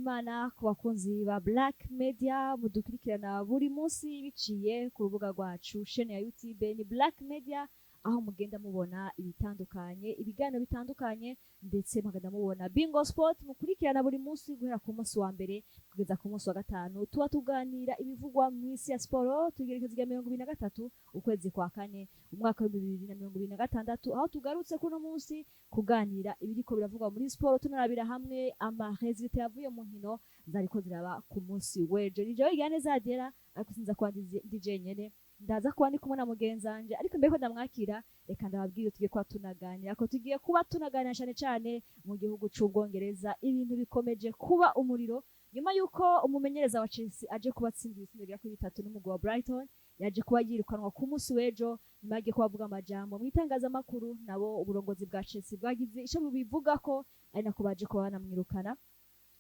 w'Imana ku bakunzi ba Black Media mudukurikirana buri munsi biciye ku rubuga rwacu, chaîne ya YouTube ni Black Media, aho mugenda mubona ibitandukanye, ibiganiro bitandukanye, ndetse mugenda mubona Bingo Sport mukurikirana buri munsi guhera ku munsi wa mbere kugeza ku munsi wa gatanu. Tuba tuganira ibivugwa mu isi ya siporo. Tugerekezo rya 23 ukwezi kwa kane umwaka w'2026, aho tugarutse kuno munsi kuganira ibiriko biravugwa muri siporo, tunarabira hamwe ama résultats yavuye mu nkino zariko ziraba ku munsi w'ejo. Ni jewe Igiraneza Adela, ariko sinza kuba ndi jenyene, ndaza kuba ndi kumwe na mugenzi wanje. Ariko mbere ko ndamwakira, reka ndababwire tugiye kuba tunaganira ko tugiye kuba tunaganira cane cane mu gihugu c'Ubwongereza. Ibintu bikomeje kuba umuriro nyuma y'uko umumenyereza wa Chelsea aje kuba atsinda ibitsindo bigera kuri bitatu n'umugwi wa Brighton, yaje kuba yirukanwa ku munsi w'ejo nyuma yagiye kuba avuga amajambo mu itangazamakuru. Nabo uburongozi bwa Chelsea bwagize ico bubivugako, ari nako baje kuba banamwirukana.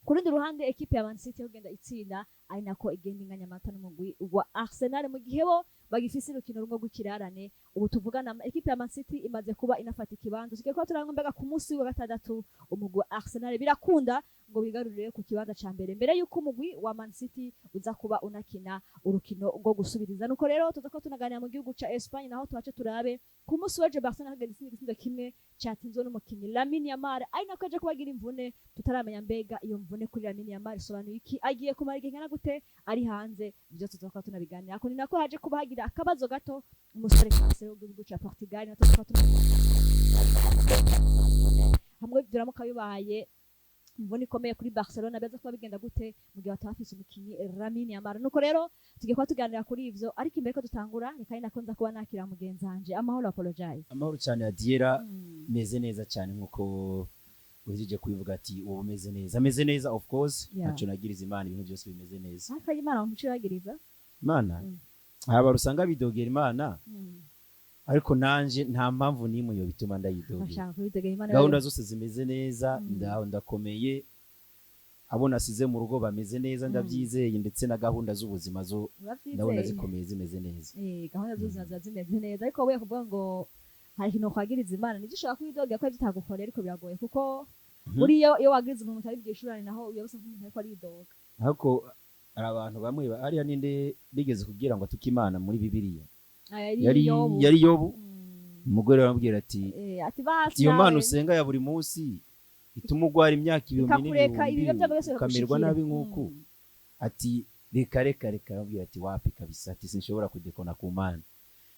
Ku rundi ruhande, ekipe ya Man City igenda itsinda, ari nako igenda inganya amata n'umugwi wa Arsenal, mu gihe bo bagifise urukino rumwe rw'ikirarane. Ubu tuvugana ekipe ya Man City imaze kuba inafata ikibanza. Tugiye kuba turanga mbega ku munsi wa gatandatu umugwi wa Arsenal birakunda ngo bigarurire ku kibanza ca mbere mbere yuko umugwi wa Man City uza kuba unakina urukino rwo gusubiriza. Nuko rero tuza kuba tunaganira mu gihugu ca Espagne, naho tuhace turabe ku munsi w'ejo Barcelona hageze itsinda igitsindo kimwe catsinzwe n'umukinyi Lamine Yamal, ari nako aje kubagira imvune tutaramenya. Mbega iyo mvune kuri Lamine Yamal isobanuye iki? Agiye kumara igihe kingana gute ari hanze? Byose tuza kuba tunabiganira ko. Ni nako haje kuba hagira akabazo gato umusore Cancelo w'igihugu ca Portugal, natwo tuba hamwe biramuka bibaye imvune ikomeye kuri Barcelona, biza kuba bigenda gute mu gihe bataba bafise umukinyi Lamine Yamal? Nuko rero tugiye kuba tuganira kuri ivyo, ariko imbere ko dutangura, reka ari nako nza kuba nakira mugenzi wanje. Amahoro, Apologize. Amahoro cyane, Adiera. Meze neza cyane nkuko uhejeje kubivuga ati ubu umeze neza, ameze neza, of course. Ntaco nagiriza Imana, ibintu byose bimeze neza. Ariko Imana muciragiriza. Imana, haba usanga bidogera Imana, ariko nanje nta mpamvu n'imwe yo bituma ndayidogera. Bashaka kubidogera Imana. Gahunda zose zimeze neza. Ndaho ndakomeye, abo nasize mu rugo bameze neza, ndabyizeye, ndetse na gahunda z'ubuzima zo Uravyizeye? ndabona zikomeye, zimeze neza. Gahunda z'ubuzima ziba zimeze neza, ariko wowe kuvuga ngo hari ikintu kwagiriza Imana, nivyo ushobora kubidogera ko ivyo itagukorera, ariko biragoye kuko buriya iyo wagiriza umuntu utari bwishurane, naho uba usa nk'umuntu ariko aridoga. Ariko hari abantu bamwe hariya ninde bigeze kubwira ngo atuke Imana muri Bibiliya? Aya Yari Yobu. Yari Yobu. Umugore aramubwira ati Ati basi iyo Mana nawe usenga ya buri munsi ituma ugwara imyaka ibihumbi ikakureka n'ibihumbi, ibiyobyabwenge byose ukamererwa bikagushikira. nabi nk'uku. Ati reka, reka, reka. Aramubwira ati wapi kabisa, ati sinshobora kudekona ku Mana.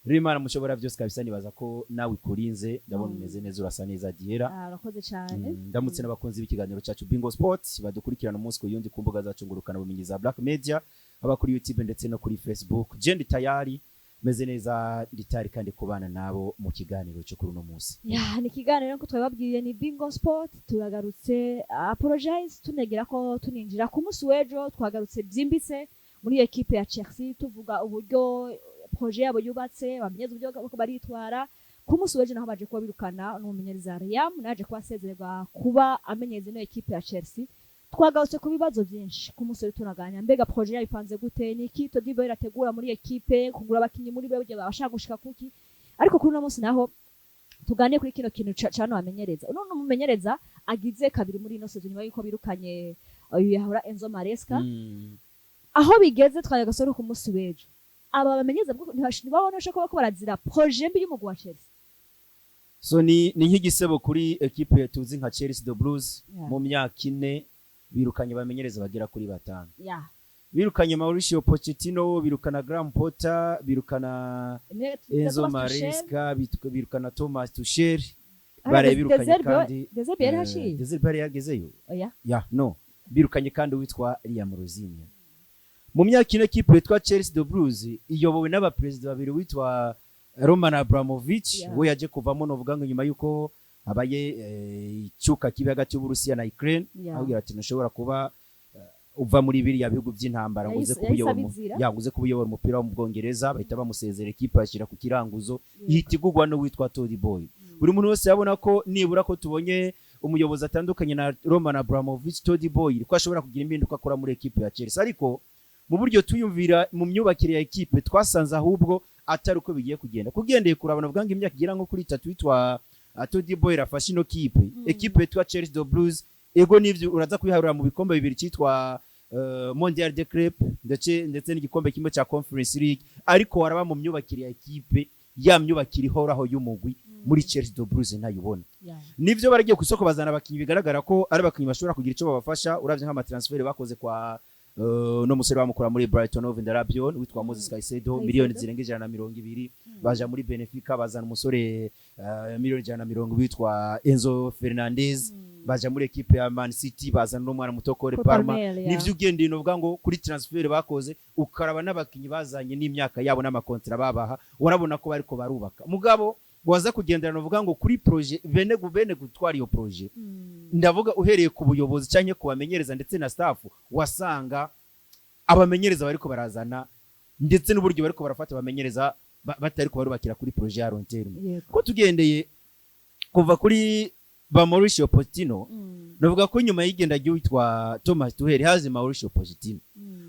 Rero Imana mushobora byose kabisa, nibaza ko nawe ikurinze. Ndabona umeze neza, urasa neza, Diera. Ah, urakoze cyane. Ndamutse n'abakunzi b'ikiganiro cyacu Bingo Sport badukurikirana umunsi ku yundi ku mbuga zacu ngurukana bumenyi za Black Media, haba kuri YouTube ndetse no kuri Facebook. Je ndi tayari, meze neza, ndi tayari kandi kubana nabo mu kiganiro cyo kuri uno munsi. Ya, ni ikiganiro nkuko twababwiye ni Bingo Sport. Turagarutse, Apologize, tunegera ko tuninjira ku munsi w'ejo. Twagarutse byimbitse muri ekipe ya Chelsea, tuvuga uburyo projet yabo yubatse, bamenyeza uburyo bako baritwara. Ku munsi w'ejo naho baje kuba birukana n'umumenyereza Liam, naje kuba asezererwa kuba amenyereza ino ekipe ya Chelsea. Twagarutse ku bibazo byinshi ku munsi w'ejo, tunaganira mbega projet yabo ipanze gute, ni iki Todd Boehly irategura muri ekipe, kugura abakinyi muri bo babasha gushika kuki. Ariko kuri uno munsi naho tuganire kuri kino kintu cano bamenyereza. Uno ni umumenyereza agize kabiri muri ino saison nyuma yuko birukanye uyu yahora Enzo Maresca. Aho bigeze twaye gasoro ku munsi w'ejo, aba bamenyereza ntibabona ko barazira projet mbi y'umugwi wa Chelsea. So ni nk'igisebo kuri ekipe tuzi nka Chelsea, the Blues. Mu myaka 4 birukanye bamenyereza bagera kuri batanu. Birukanye Mauricio Pochettino, birukana Graham Potter, birukana Enzo Maresca, birukana Thomas Tuchel, baraye birukanye kandi De Zerbi yari haciye. De Zerbi yari yagezeyo. Oya. Ya, no, birukanye kandi witwa Liam Rosenior. Mu myaka 4 ekipe yitwa Chelsea, the Blues, iyobowe n'abaperezida babiri, witwa Roman Abramovich, we yaje kuvamo, novuga ngo nyuma yuko habaye icyuka kibi hagati y'Uburusiya na Ukraine, ababwira ati ntushobora kuba uva muri biriya bihugu by'intambara ngo uze Yahise kubuyobora abizira. Ya, ngo uze kubuyobora umupira wo mu Bwongereza. Bahita bamusezera, ekipe bashyira ku kiranguzo, ihita igurwa n'uwitwa Todd Boehly. Buri muntu wese yabona ko nibura ko tubonye umuyobozi atandukanye na Roman Abramovich, Todd Boehly, ko ashobora kugira impinduka akora muri ekipe ya Chelsea. Ariko mu buryo tuyumvira mu myubakire ya ekipe, twasanze ahubwo atari uko bigiye kugenda. Kugendeye kurabona vuga ngo imyaka igera nko kuri 3 witwa Todd Boehly afashe ino kipe, ekipe yitwa Chelsea, the Blues. Ego nivyo, uraza kwiharura mu bikombe bibiri cyitwa Mondial de Club ndetse n'igikombe kimwe cya Conference League, ariko waraba mu myubakire ya ekipe, ya myubakire ihoraho y'umugwi muri Chelsea de Blues ntayibona. Nivyo, baragiye ku isoko bazana abakinyi bigaragara ko ari abakinyi bashobora kugira icyo babafasha. Uravye nk'amatransfert bakoze kwa no musore bamukura muri Brighton of the Albion witwa Moses Caicedo, Caicedo. miliyoni zirenga 120. Baja muri Benfica bazana umusore miliyoni 120 witwa Enzo Fernandez. Baja muri ekipe ya Man City bazana n'umwana muto Cole Cole Palmer. Palmer, yeah. Nivyo, ugenda uvuga ngo kuri transfer bakoze, ukaraba n'abakinyi bazanye n'imyaka yabo n'amakontra babaha, urabona ko bariko barubaka. Mugabo waza kugenderana uvuga ngo kuri projet, bene gutwara iyo projet, ndavuga uhereye ku buyobozi cyangwa kubamenyereza ndetse na staff, wasanga abamenyereza bariko barazana ndetse n'uburyo bariko barafata abamenyereza batari kubarubakira kuri projet ya long terme. Ko tugendeye kuva kuri ba Mauricio Pochettino, navuga ko nyuma y'igenda ry'uwitwa Thomas Tuchel haje Mauricio Pochettino.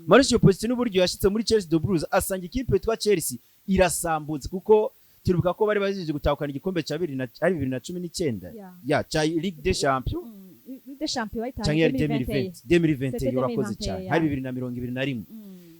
Mauricio Pochettino uburyo yashitse muri Chelsea de Blues, asanga ikipe yitwa Chelsea irasambutse, kuko turibuka ko bari bajeje gutahukana igikombe cya bibiri na ari 2019 ya cya Ligue des Champions. Ligue des Champions bayitaye cyangwa yari 2021. 2020 C'était 2021, urakoze 2021, cyane. ya. Hari 2021.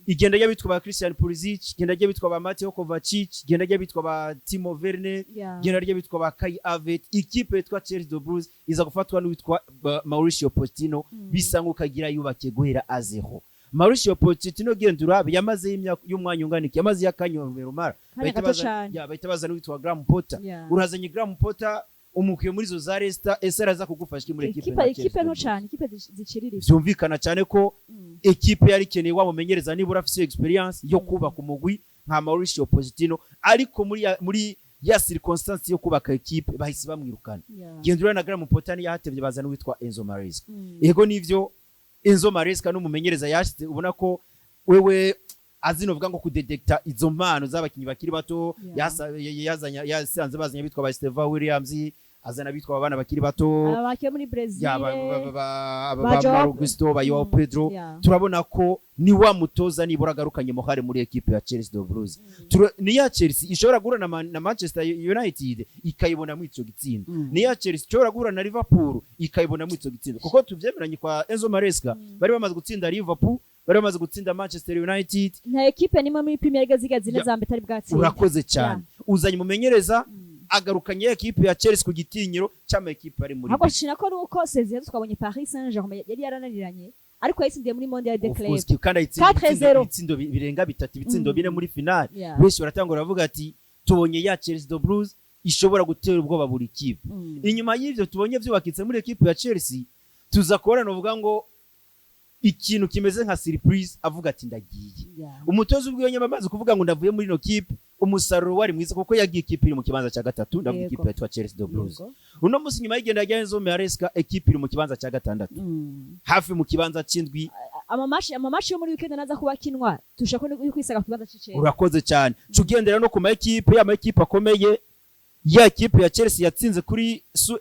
Igenda ry'abitwa ba Christian Pulisic, igenda ry'abitwa ba Mateo Kovacic, igenda ry'abitwa ba Timo Werner, igenda ry'abitwa ba Kai Havertz, ikipe yitwa Chelsea de Blues iza gufatwa n'uwitwa Mauricio Pochettino. Bisa nk'ukagira yubakiye guhera à zéro. Mauricio Pochettino, genda urabe, yamaze imyaka y'umwanya ungana iki, yamaze y'akanya rumara. Kanya gato cane. Ya, bahita bazana uwitwa Graham Potter. Urazanye Graham Potter, umukuye muri izo za Leicester, ese araza kugufasha iki muri ekipe Ikipe nka ikipe Chelsea nto de Blues? cane, ikipe ziciriritse. Vyumvikana cyane ko ekipe yari ikeneye wamumenyereza nibura afise experience yo kubaka umugwi nka Mauricio Pochettino, ariko muri ya circonstance yo kubaka ekipe bahise bamwirukana. Genda urabona na Graham Potter niyahatevye, bazana uwitwa Enzo Maresca. Ego nivyo, Enzo Maresca n'umumenyereza yashize ubona ko wewe azi novuga ngo kudetecta izo mpano z'abakinyi bakiri bato. Yazanye, yasanze bazanye bitwa ba Steve Williams, azana bitwa abana bakiri bato. Aba bakiye muri Brazil. Ya, Ba ba Joao- Malo Gusto, ba Joao Pedro. Turabona ko ni wa mutoza nibura agarukanye morale muri ekipe ya Chelsea de Blues. Ni ya Chelsea ishobora guhura na Manchester United ikayibona muri ico gitsindo. Ni ya Chelsea ishobora guhura na Liverpool ikayibona muri ico gitsindo, kuko tuvyemeranye kwa Enzo Maresca bari bamaze gutsinda Liverpool, bari bamaze gutsinda Manchester United. Nta ekipe nimwe muri Premier League ziga zine za mbere itari bwatsinde. Urakoze cyane. Uzanye umumenyereza agarukanye ekipe ya Chelsea ku gitinyiro cy'ama ekipe ari muri Ahubwo nshina ko nuko saison twabonye Paris Saint-Germain yari yarananiranye, ariko yayitsindiye muri Mondial de Of Club. course, kandi ayitsinda 4-0. ibitsindo birenga bitatu, ibitsindo 4 muri finale. Benshi baratangura baravuga ati tubonye ya Chelsea de Blues ishobora gutera ubwoba buri kipe. Inyuma y'ivyo tubonye vyubakitse muri ekipe ya Chelsea, tuza kubona novuga ngo ikintu kimeze nka surprise, avuga ati ndagiye. Umutoza ubwiwe nyuma amaze kuvuga ngo ndavuye muri ino kipe, umusaruro wari mwiza kuko yagiye ikipe iri mu kibanza cya gatatu, ndavuga ikipe yitwa Chelsea de Blues. Uno munsi nyuma y'igenda rya Enzo Maresca, ekipe iri mu kibanza cya gatandatu, hafi mu kibanza c'indwi. Amamashi yo muri weekend naza kuba akinwa, tushaka no kwisaga ku kibanza c'icenda. Urakoze cyane. Tugendera no ku ma ekipe, ya ma ekipe akomeye, ya ekipe ya Chelsea yatsinze kuri su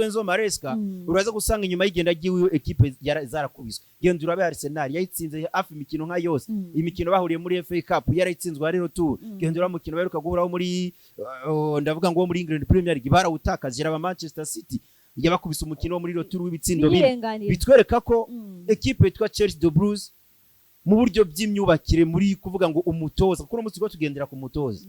Enzo Maresca. Uraza gusanga inyuma y'igenda ry'iwe ekipe zarakubiswe. Genda urabe Arsenal yayitsinze hafi imikino nka yose. Imikino bahuriye muri FA Cup yarayitsinzwe ari retour. Genda urabe umukino baheruka guhuraho muri ndavuga ngo wo muri England Premier League barawutakaje, raba Manchester City yabakubise umukino wo muri retour w'ibitsindo 4. Biyirenganira. Bitwereka ko ekipe yitwa Chelsea de Blues mu buryo by'imyubakire, muri kuvuga ngo umutoza, kuko uno munsi tuba tugendera ku mutoza.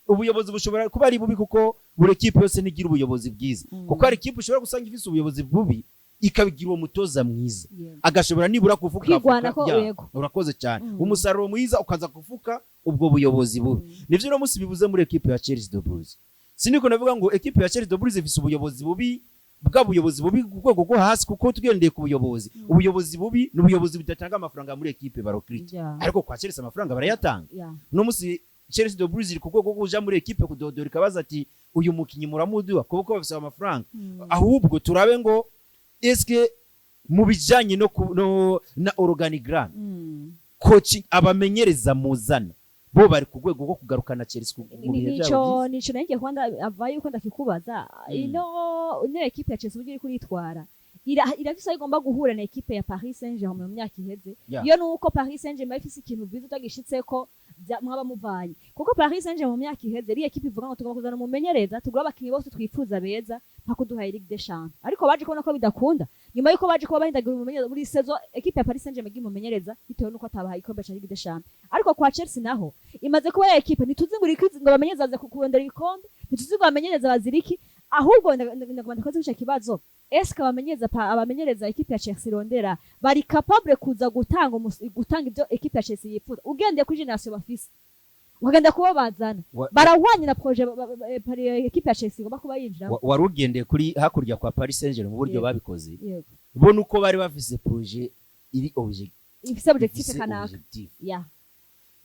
Ubuyobozi bushobora kuba ari bubi, kuko buri ekipe yose ntigira ubuyobozi bwiza. Kuko hari ekipe ushobora gusanga ifise ubuyobozi bubi ikabigira uwo mutoza mwiza, agashobora nibura kuvuka Kwigwanako, ya, urakoze cyane. Umusaruro mwiza ukaza kuvuka ubwo buyobozi bubi. Nivyo uno munsi bibuze muri ekipe ya Chelsea de Blues. Siniko navuga ngo ekipe ya Chelsea de Blues ifise ubuyobozi bubi, bwa buyobozi bubi ku rwego rwo hasi, kuko tugendeye ku buyobozi, ubuyobozi bubi ni ubuyobozi budatanga amafaranga muri ekipe barokrita. Ariko kwa Chelsea amafaranga barayatanga. Uno munsi Chelsea de Blues iri ku rwego rwo kuja muri ekipe kudodora ikabaza ati uyu mukinyi muramuduha, kuko bafise amafaranga. Ahubwo turabe ngo eske mu bijanye no na organigramme, coaching, abamenyereza muzana bo bari ku rwego rwo kugarukana Chelsea mu bihe Nico byabo byiza? Nico nanjye kuba ava yuko ndakikubaza. Ino ekipe ya Chelsea uburyo iri kuritwara, irafise aho igomba guhura na ekipe ya Paris Saint-Germain mu myaka iheze. Iyo nuko Paris Saint-Germain ifise ikintu bwiza utagishitseko. Mwaba muvanye, kuko Paris Saint-Germain mu myaka iheze ari ekipe ivuga ngo tugomba kuzana umumenyereza, tugura abakinyi bose twifuza beza, mpaka uduhaye Ligue des Champions. Ariko baje kubona ko bidakunda nyuma yuko baje kuba bahindagira umumenyereza buri saison. Ekipe ya Paris Saint-Germain igira umumenyereza bitewe nuko atabahaye igikombe ca Ligue des Champions. Ariko kwa Chelsea naho imaze kuba ya ekipe, ntituzi ngo ngo bamenyereza baza kurondera ibikombe, ntituzi ngo bamenyereza baziriki. Ahubwo ndagomba ndakoze ico kibazo: eske abamenyereza abamenyereza ekipe ya Chelsea irondera bari capable kuza gutanga gutanga ibyo ekipe ya Chelsea yifuza, ugendeye kuri génération bafise, ukagenda kuba bazana barahwanye na projet ekipe ya Chelsea igomba kuba yinjiramo? Wari ugendeye kuri hakurya kwa Paris Saint-Germain mu buryo babikoze, Yego. bo nuko bari bafise projet iri objectif, ifise objectif ifise kanaka. objectif. Ya.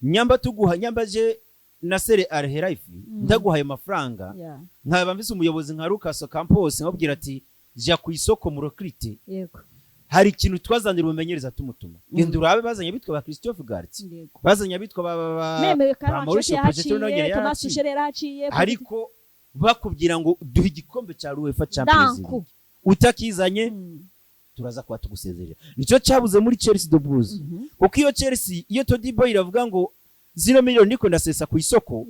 Nyamba tuguha, nyamba je Nasser Al-Khelaifi ndaguhaye amafaranga, nkaba mfise umuyobozi nka Lucas Campos, nkabwira ati jya ku isoko mu recruter. Hari ikintu twazanira umumenyereza tumutuma, genda urabe, bazanye abitwa ba Christophe Galtier, bazanye abitwa ba Memewe ba Carlo Mauricio Ancelotti Pochettino yarahaciye, nawe Thomas yarahaciye. Tuchel yarahaciye. Ariko bakubwira ngo duhe igikombe cya UEFA Champions Danku. League, utakizanye turaza kuba tugusezerera. Nicyo cyabuze muri Chelsea the Blues, kuko iyo Chelsea, iyo Todd Boehly iravuga ngo zino miliyoni niko ndasesa ku isoko,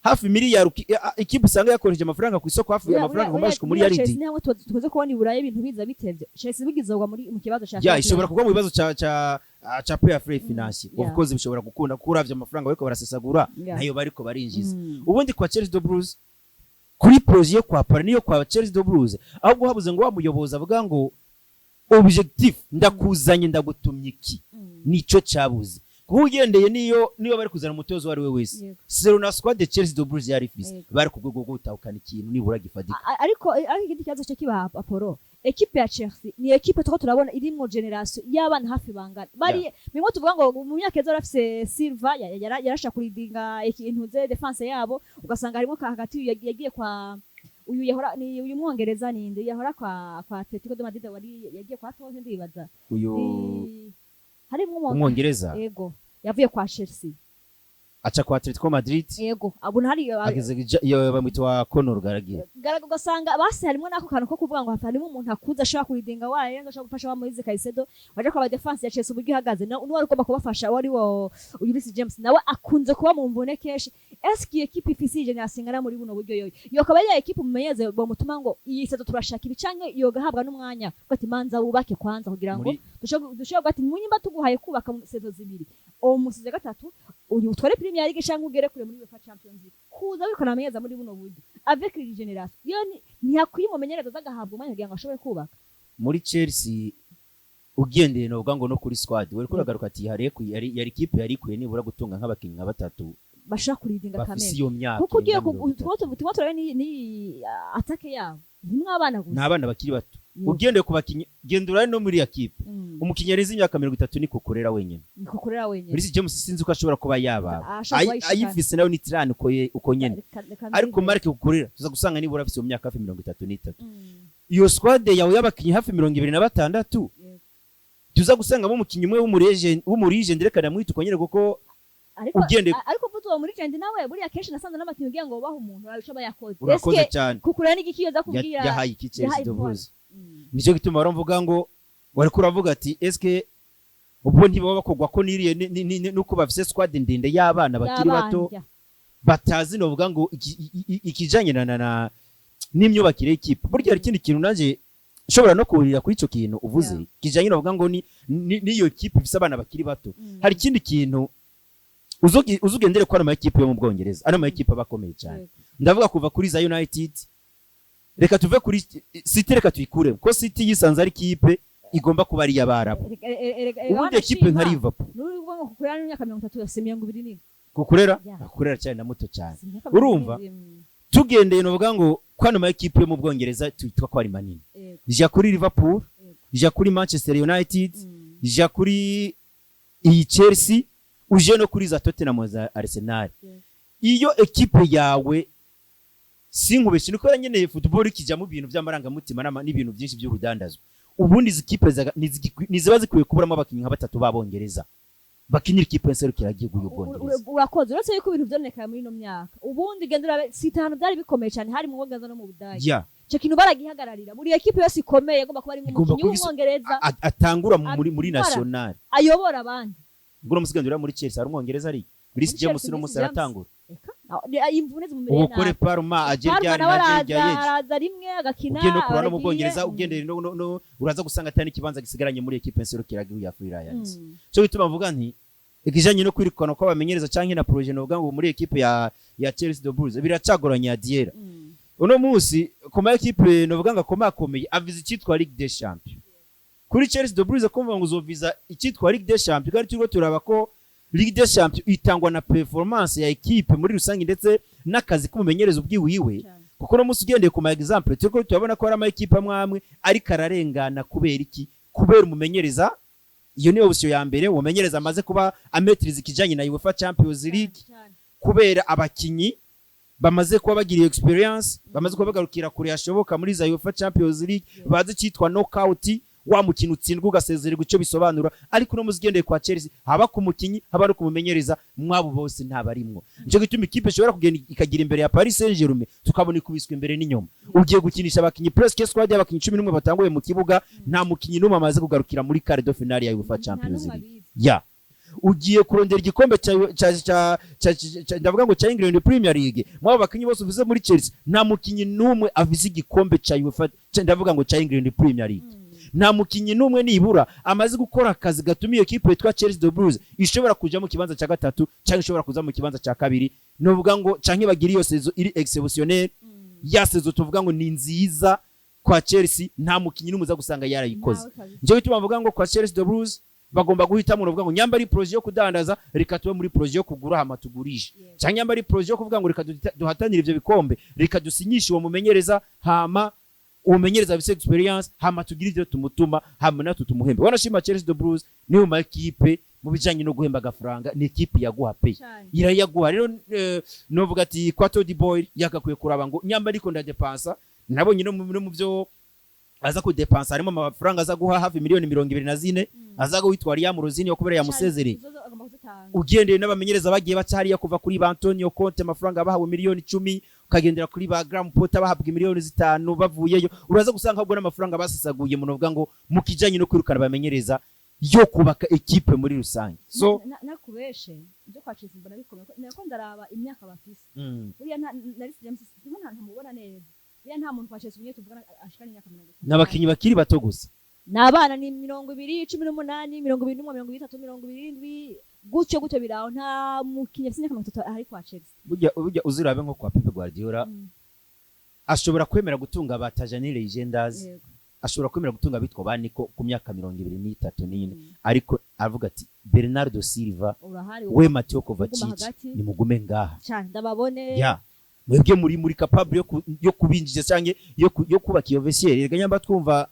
hafi miliyari, ikipe usanga yakoresheje amafaranga ku isoko hafi amafaranga agomba gushika muri Chelsea yaridi. ni hamwe tuze kubona i Burayi ibintu biza bitevye. Chelsea bigizogwa muri mu kibazo ca Ya, fair ishobora play. kugwa mu bibazo ca fair play financier. Of course bishobora gukunda, kuko uravye amafaranga bariko barasesagura nayo bariko barinjiza. Ubundi kwa Chelsea the Blues, kuri projet yo kwa Paris niyo kwa Chelsea the Blues, ahubwo habuze ngo wa muyobozi avuga ngo objectif, ndakuzanye, ndagutumye iki. Nico cyabuze, kuko ugendeye niyo niyo bari kuzana umutozo uwo ari we wese, selon na squad de Chelsea the Blues yari ifise, bari ku rwego rwo gutahukana ikintu nibura gifatika. Ariko ikindi kibazo cyo kiba, Apollo, ekipe ya Chelsea ni ekipe tuko turabona irimwo génération y'abana hafi bangana, bari bimwe tuvuga ngo mu myaka ejo barafise Silva yarasha kuridinga ikintu ze défense yabo, ugasanga harimo ka hagati uyu yagiye kwa uyu yahora ni uyu mwongereza ninde yahora kwa Atletico de Madrid, wari yagiye kwa Tottenham, ndibaza. Uyu Harimwo umwongereza. Yego, yavuye kwa Chelsea aca kwa Atletico Madrid. Yego, abona hari Ageze iyo bamwita wa Conor Gallagher. Garaga, ugasanga basi harimo n'ako kantu ko kuvuga ngo harimo umuntu akuze ashobora kuridinga wayo, ashobora gufasha wa Moise Caicedo waje kwa défense ya Chelsea uburyo ihagaze, n'uwari ugomba kubafasha wari wo uyu Reece James, nawe akunze kuba mu mvune kenshi. Eske iyi ekipe ifise iyi génération ingana muri buno buryo, yoyo yokaba ari ya ekipe umumenyereze bomutuma ngo iyi saison turashaka ibi, canke yogahabwa n'umwanya ko ati manza wubake kwanza, kugira ngo Muri dushobore ati munyimba tuguhaye kubaka mu saison zibiri, uwo mu saison gatatu uyu utware Premier League canke ugere kure muri UEFA Champions League? Kuza wirukana amenyereza muri buno buryo avec iyi génération yo ntihakwiye umumenyereza aza agahabwa umwanya kugira ngo ashobore kubaka. Muri Chelsea, ugendeye novuga ngo no kuri squad, wari kuragaruka ati yari ikipe yari ikwiye nibura gutunga nk'abakinnyi nka batatu bashobora kuridinga bafise kamere iyo myaka kuko ugiye irenga 30. Turimo turabona ni attaque yabo ntimwe abana gusa. Ni abana bakiri bato. Ugendeye ku bakinnyi, genda urabe no muri iyo kipe, umukinnyi arenze imyaka 30 ni Cucurella wenyine. Ni Cucurella wenyine. Reece James sinzi ko ashobora kuba yababa. Ashobora kuba yishikana. Ayifise nayo ni tirani uko nyene. Reka Ariko ndizere. Marc Cucurella tuza gusanga nibura afise iyo myaka hafi 33. Iyo squad yawe y'abakinnyi hafi 26, tuza gusangamo umukinnyi umwe w'umurigende, reka ndamwita uko nyene, kuko Ariko ariko mvuze uwo muri legend nawe, buriya kenshi nasanze n'abakinnyi ugira ngo bahe umuntu urabico bayakoze. Urakoze Eske cyane. Cucurella n'igiki yoza kubwira? Yahaye iki Chelsea Yahaye the Blues? Nicyo gituma baravuga ngo wariko uravuga ati eske ubwo ntibaba bakogwa ko niriye nuko bafise squad ndende y'abana bakiri bato Y'abana. batazi novuga ngo ikijanye na n'imyubakire y'ikipe. Burya hari ikindi kintu nanje nshobora no kurira kuri ico kintu uvuze kijanye novuga ngo ni niyo kipe ifise abana bakiri bato. Hari ikindi kintu uzugendere ko ano makipe yo mu Bwongereza, ano makipe aba akomeye cyane. Ndavuga kuva kuri za United, reka tuve kuri City, reka tuyikure ko City yisanze ari kipe igomba kuba ari iy'Abarabu. Ubundi ekipe nka Liverpool N'uri uvuga ngo Cucurella n'imyaka 30, yose 27. Cucurella Yeah. Cucurella cyane na muto cyane. Si imyaka Urumva? 27. Tugendeye novuga ngo ko ano makipe yo mu Bwongereza twitwa ko ari manini, ija kuri Liverpool, ija kuri Manchester United, ija kuri iyi Chelsea, uje no kuri za Tottenham, za Arsenal. Iyo ekipe yawe, sinkubeshye, niko nyene football ikijya mu bintu by'amarangamutima n'ibintu byinshi by'urudandazwa. Ubundi izi kipe ntiziba zikwiye kuburamo abakinnyi nka batatu b'Abongereza bakinira ikipe nserukiragihugu y'Ubwongereza. Urakoze. Uretse yuko ibintu vyononekaye muri ino myaka, ubundi genda urabe si itanu byari bikomeye cyane, hari mu Bwongereza no mu Budage. Ico kintu baragihagararira, buri ekipe yose ikomeye igomba kuba ari Igomba umukinnyi kuba w'Umwongereza atangura muri Atwara. national ayobora abandi. Ubwo musigandura muri Chelsea hari Umwongereza ari Reece Muri James Chelsea, uno Reece munsi James. aratangura. Eka, imvune zimumereye Ubu Cole nabi. Palmer aje Palmer ryari nawe na je araza, rya yeje. araza rimwe agakina. Ugiye no kuraba no mu aragiye. Bwongereza, ugendeye no uraza gusanga atari n'ikibanza gisigaranye muri ekipe nserukiragihugu ya Three Lions. Cyo gituma mvuga nti ikijanye no kwirukana kw'abamenyereza canke na projet, novuga ngo muri ekipe ya Chelsea the Blues biracagoranye ya Diera. Uno munsi ku ma ekipe novuga ngo akomakomeye aviza icyitwa Ligue des Champions. Kuri Chelsea the Blues kumva ngo uzoviza icyitwa Ligue des Champions, kandi turiko turaba ko Ligue des Champions itangwa na performance ya ekipe muri rusange ndetse n'akazi k'umumenyereza ubwiwiwe. Kuko uno munsi ugendeye ku ma exemple turiko turabona ko hari ama ekipe amwe amwe ariko ararengana. Kubera iki? Kubera umumenyereza. Iyo ni option ya mbere, umumenyereza amaze kuba ametiriza ikijanye na UEFA Champions League, kubera abakinyi bamaze kuba bagira iyo experience, bamaze kuba bagarukira kure hashoboka muri za UEFA Champions League, bazi icyitwa knockout, wa mukino utsindwa ugasezererwa, icyo bisobanura. Ariko uno munsi ugendeye kwa Chelsea, haba ku mukinyi haba no ku mumenyereza, mwabo bose ntabarimwo. Nico gituma ikipe ishobora kugenda ikagira imbere ya Paris Saint-Germain, tukabona ikubiswe imbere n'inyuma. Ugiye gukinisha abakinyi presque squad y'abakinyi 11 batanguye mu kibuga, nta mukinyi n'umwe amaze kugarukira muri quart de finale ya UEFA Champions League. Ya ugiye kurondera igikombe ca ndavuga ngo ca England Premier League, mwabo bakinyi bose uvuze muri Chelsea nta mukinyi n'umwe afise igikombe ca UEFA ndavuga ngo ca England Premier League. Nta mukinyi n'umwe nibura amaze gukora akazi gatuma iyo kipe yitwa Chelsea the Blues ishobora kuja mu kibanza cya gatatu cyangwa ishobora kuza mu kibanza cya kabiri, novuga ngo canke bagira iyo saison iri exceptionnelle, ya saison tuvuga ngo ni nziza kwa Chelsea. Nta mukinyi n'umwe uza gusanga yarayikoze. Njyewe bituma mvuga ngo kwa Chelsea the Blues bagomba guhitamo, uvuga ngo nyamba ari projet yo kudandaza, reka tube muri projet yo kugura hama tugurishe, cyangwa nyamba ari projet yo kuvuga ngo reka duhatanire ivyo bikombe, reka dusinyishe uwo mumenyereza, hama uwo mumenyereza afise experience, hama tugire ivyo tumutuma, hama natwe tumuhembe. Wanashima Chelsea the Blues niyo ma ekipe mu bijanye no guhemba agafaranga, ni ekipe yaguha pe, irayaguha. Rero novuga ati kwa Todd Boehly yakakwiye kuraba ngo nyamba ariko ndadepansa, nabonye no mu byo aza kudepansa harimo amafaranga aza guha hafi miliyoni 24 aza guhitwa Liam Rosenior kubera yamusezereye. Ugendeye n'abamenyereza bagiye baca hariya, kuva kuri ba Antonio Conte amafaranga bahawe miliyoni 10, ukagendera kuri ba Graham Potter bahabwa miliyoni 5 bavuyeyo, uraza gusanga ahubwo n'amafaranga basesaguye mu novuga ngo mu kijanye no kwirukana abamenyereza yo kubaka ekipe muri rusange. So Nakubeshe ibyo kwa Chelsea mbona bikomeye, nako ndaraba imyaka bafise. Buriya na Reece James nko ntamubona neza. Buriya nta muntu kwa Chelsea umwe tuvugana ashikana imyaka 30. N'abakinyi bakiri bato gusa. Ni abana, ni 20, 18, 21, 30, 27, gutyo gutyo biraho. Nta mukinyi afise imyaka 30 ahari kwa Chelsea. Burya uzirabe nko kwa Pep Guardiola, ashobora kwemera gutunga ba Tijjani Reijnders, ashobora kwemera gutunga abitwa ba Nico ku myaka 23 n'ine, ariko avuga ati Bernardo Silva, urahari, we Mateo uguma Kovacic, hagati. Nimugume ngaha. Cyane, ndababone. Ya mwebwe muri capable yo kubinjiza canke yo kubaka iyo vestiaire. Rega nyamba twumva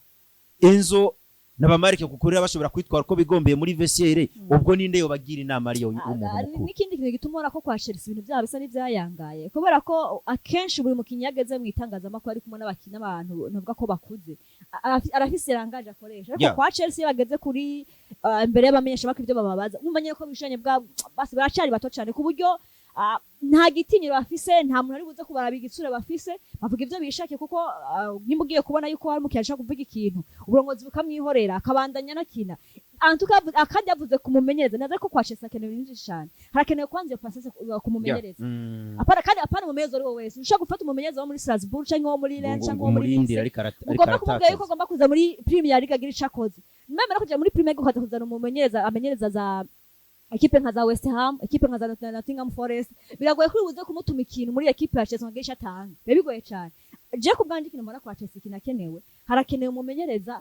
Enzo n'abamarike kukurira bashobora kwitwara uko bigombeye muri vestiaire, ubwo ninde yobagira inama ariyo w'umuntu mukuru? N'ikindi kintu gituma ubona ko kwa Chelsea ibintu byabo bisa n'ibyayangaye, kubera ko akenshi buri mukinnyi iyo ageze mu itangazamakuru ari kumwe n'abakinnyi, abantu navuga ko bakuze, arafise langage akoresha. Ariko kwa Chelsea iyo bageze kuri imbere y'abamenyeshamakuru, ibyo bababaza mwumva nyene ko bishanye bwa basi baracari bato cane, ku buryo nta gitinyiro bafise, nta muntu ari buze kubaraba igitsure bafise. Bavuga ivyo bishakiye, kuko nimba ugiye kubona yuko hari umukiriya ashaka kuvuga ikintu, uburongozi bukamwihorera akabandanya anakina. Antuka akandi yavuze kumumenyereza naza ko kwa Chelsea hakenewe ibintu byinshi cyane. Harakenewe kwanza iyo process kumumenyereza. Apana, kandi apana umumenyereza uri we wese ushaka gufata, umumenyereza wo muri Strasbourg cyangwa wo muri Rennes cyangwa wo muri Umurindira Nice, ariko ariko ugomba kumubwira yuko aratakaza. agomba kuza muri Premier League agira ico akoze. Nemera kuja muri Premier League, ukaza kuzana umumenyereza amenyereza za ekipe nka za West Ham, ekipe nka za Nottingham Forest, biragoye kuri buze kumutuma ikintu muri ekipe ya Chelsea ngo agire ico atanga. Biba bigoye cyane. Je ku bwanje ikintu mbona kwa Chelsea kinakenewe, harakenewe umumenyereza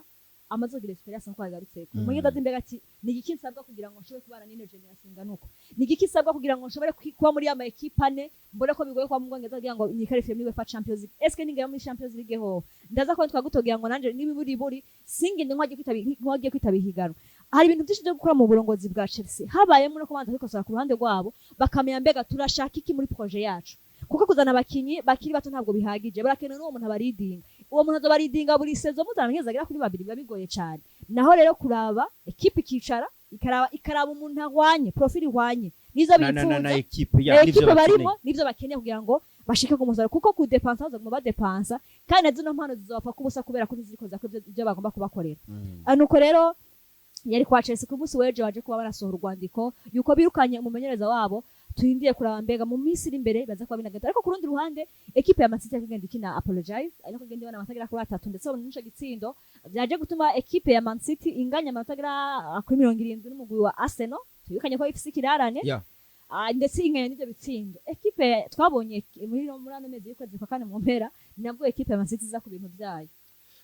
amaze kugira experience nkuko yagarutse. Umumenyereza azi imbere ati ni igiki nsabwa kugira ngo nshobore kubana n'ino generation ingana uko, ni igiki nsabwa kugira ngo nshobore kuba muri ya ma ekipe ane mbone ko bigoye kuba mu Bwongereza kugira ngo niqualifiye muri UEFA Champions League. Eske ningera muri Champions League ho ndaza ko twagutogira ngo nanje n'ibiburi buri singende nkwagiye kwitaba ihiganwa. Hari ibintu byinshi byo gukora mu burongozi bwa Chelsea, habayemo no kubanza kwikosora ku ruhande rwabo, bakamenya mbega turashaka iki muri projet yacu, kuko kuzana abakinyi bakiri bato ntabwo bihagije. Barakeneye n'uwo muntu abaridinga, uwo muntu azobaridinga buri saison. Muzana amenyereza agera kuri babiri biba bigoye cyane. Naho rero kuraba ekipe ikicara ikaraba umuntu ahwanye profil ihwanye nizo na bifuza, ekipe ya nivyo ekipe bakeneye. Barimo nivyo bakeneye kugira ngo bashike ku musaruro, kuko kudepansa bazaguma badepansa, kandi na zino mpano zizobapfa kubusa kubera ko ntiziriko zakora ibyo bagomba kubakorera. Nuko rero yari kwa Chelsea ku munsi w'ejo baje kuba barasohora urwandiko yuko birukanye umumenyereza wabo. Turindiye kuraba mbega mu minsi iri imbere baza kuba binagenda. Ariko ku rundi ruhande, ekipe ya Man City yakugenda ikina apologize, ariko igenda ibona amanota agera kuri 3, ndetse babona n'ico gitsindo vyaje gutuma ekipe ya Man City inganya amanota agera kuri 70 n'umugwi wa Arsenal. Twibukanye ko ifise ikirarane. Ah, ndetse inganya n'ivyo bitsindo ekipe twabonye muri ano mezi y'ukwezi kwa kane mu mpera, nabwo ekipe ya Man City iza ku bintu vyayo.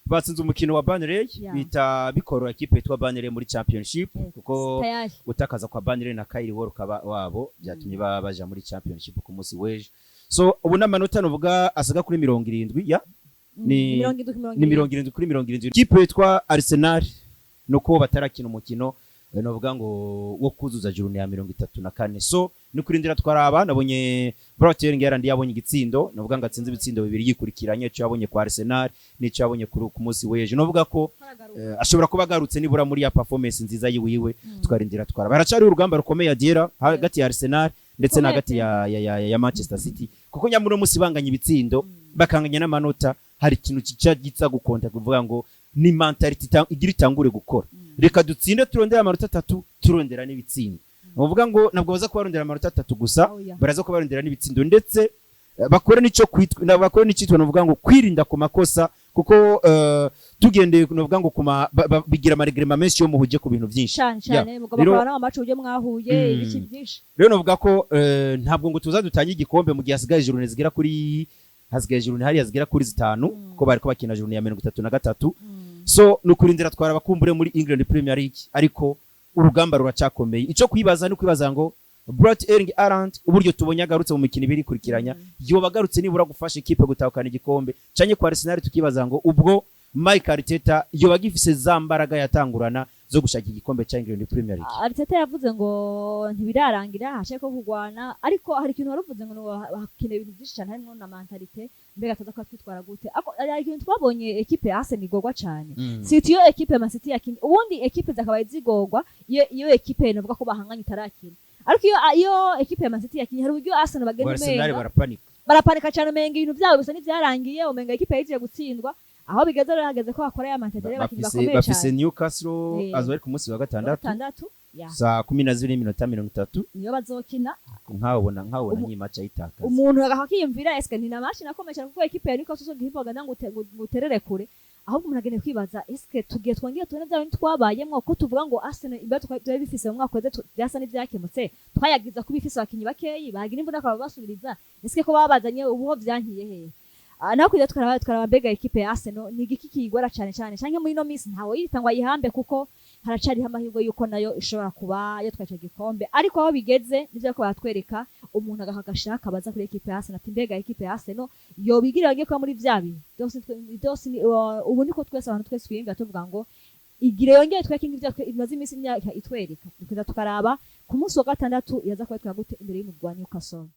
Batsinze umukino wa Burnley, bita bikorora ekipe yitwa Burnley muri Championship, kuko tayari gutakaza kwa Burnley na Kyle Walker wabo byatumye baja muri Championship ku munsi w'ejo. So ubu n'amanota nuvuga asaga kuri 70 ya 70 ku mirongo ni 70 kuri 70. Ikipe yitwa Arsenal nuko batarakina umukino novuga ngo wo kuzuza journée ya 34. So ni kurindira twaraba. Nabonye Braut yarandi yabonye igitsindo, novuga ngo atsinze ibitsindo bibiri yikurikiranye, icyo yabonye kwa Arsenal n'icyo yabonye ku munsi w'ejo. Novuga ko ashobora kuba agarutse nibura muri ya performance nziza yiwiwe. Tukarindira twaraba. Haracari urugamba rukomeye agera hagati ya Arsenal ndetse na Rukomeye hagati pe. ya Manchester City, kuko nyamara uno munsi banganya ibitsindo, bakanganya n'amanota, hari ikintu kica gitsa gukonta kuvuga ngo ni mentality igira itangure gukora: reka dutsinde turondera amanota 3, turondera n'ibitsindo. Uvuga ngo ntabwo baza kubarondera amanota 3 gusa, Oya. baraza kubarondera n'ibitsindo, ndetse bakore n'icyo kwitwa bakore n'icitwa novuga ngo kwirinda ku makosa, kuko tugendeye novuga ngo kuma bigira amaregrema menshi yo muhuje ku bintu byinshi. Cyane cyane mugomba kuraba n'amamatch uburyo mwahuye, ibiki byinshi. Rero novuga ko ntabwo ngo tuza dutange igikombe mu gihe hasigaye journée zigera kuri, hasigaye journée hariya zigera kuri 5, kuko bariko bakina journée ya 33. So ni ukurindira twara abakumbure muri England Premier League, ariko urugamba ruracakomeye. Ico kwibaza ni kwibaza ngo Braut Erling Haaland, uburyo tubonye agarutse mu mikino ibiri ikurikiranya, yoba agarutse nibura gufasha ikipe gutahukana igikombe, canke kwa Arsenal tukibaza ngo ubwo Mike Arteta yoba agifise za mbaraga yatangurana zo gushaka igikombe ca England Premier League? Arteta yavuze ngo ntibirarangira, hashaka ko kurwana. Ariko hari ikintu waruvuze ngo hakenewe ibintu byinshi cyane, harimo na mentalité, mbega tuza kuba twitwara gute. Ako hari ikintu twabonye, ekipe ya Arsenal igorwa cyane, surtout iyo ekipe ya Man City yakinye. Ubundi ekipe zakabaye zigorwa iyo ekipe navuga ko bahanganye itarakina, ariko iyo ekipe ya Man City yakinye, hari uburyo Arsenal bagenda Arsenal umenga barapanika. Barapanika cyane, umenga ibintu byabo bisa n'ivyarangiye, umenga ekipe yagiye gutsindwa. Aho bigeze rero, hageze ko bakora ya mentalité y'abakinnyi Bafise bakomeye bafise cyane. Newcastle azoba ari ku munsi wa gatandatu, gatandatu ya. Saa 12:30. Niyo bazokina. Nkawubona nk'iyi match ayitakaza. Umuntu agakiyumvira eske ni na match nakomeye cyane, kuko ekipe ya Newcastle so gihipo ganda ngo uterere kure. Ahubwo umuntu akeneye kwibaza: eske tugiye twongeye tubone bya bintu twabayemwo, ko tuvuga ngo Arsenal ibibazo byari bifise mu mwaka weze byasa n'ivyakemutse, twayagiza kuba ifise abakinyi bakeyi bagira imvune akaba basubiriza, eske ko babazanye ubuho vyankiye hehe? Ah, naho kujya twaraba mbega ekipe ya Arsenal ni igiki kiyigora cyane cyane, canke muri ino minsi ntawe yita ngo ayihambe, kuko haracariho amahirwe yuko nayo ishobora kuba yatwaye ico gikombe. Ariko aho bigeze nivyo ko baratwereka, umuntu agaha agashaka baza kuri ekipe ya Arsenal ati: mbega ekipe ya Arsenal yobigira bagiye kuba muri vya bihe byose byose ubu niko twese abantu twese twiyumvira, tuvuga ngo igire yongere twereke nk'ivyo imaze iminsi imyaka itwereka. Tukaza tukaraba ku munsi wa gatandatu yaza kuba gute imbere y'umugwi wa Newcastle.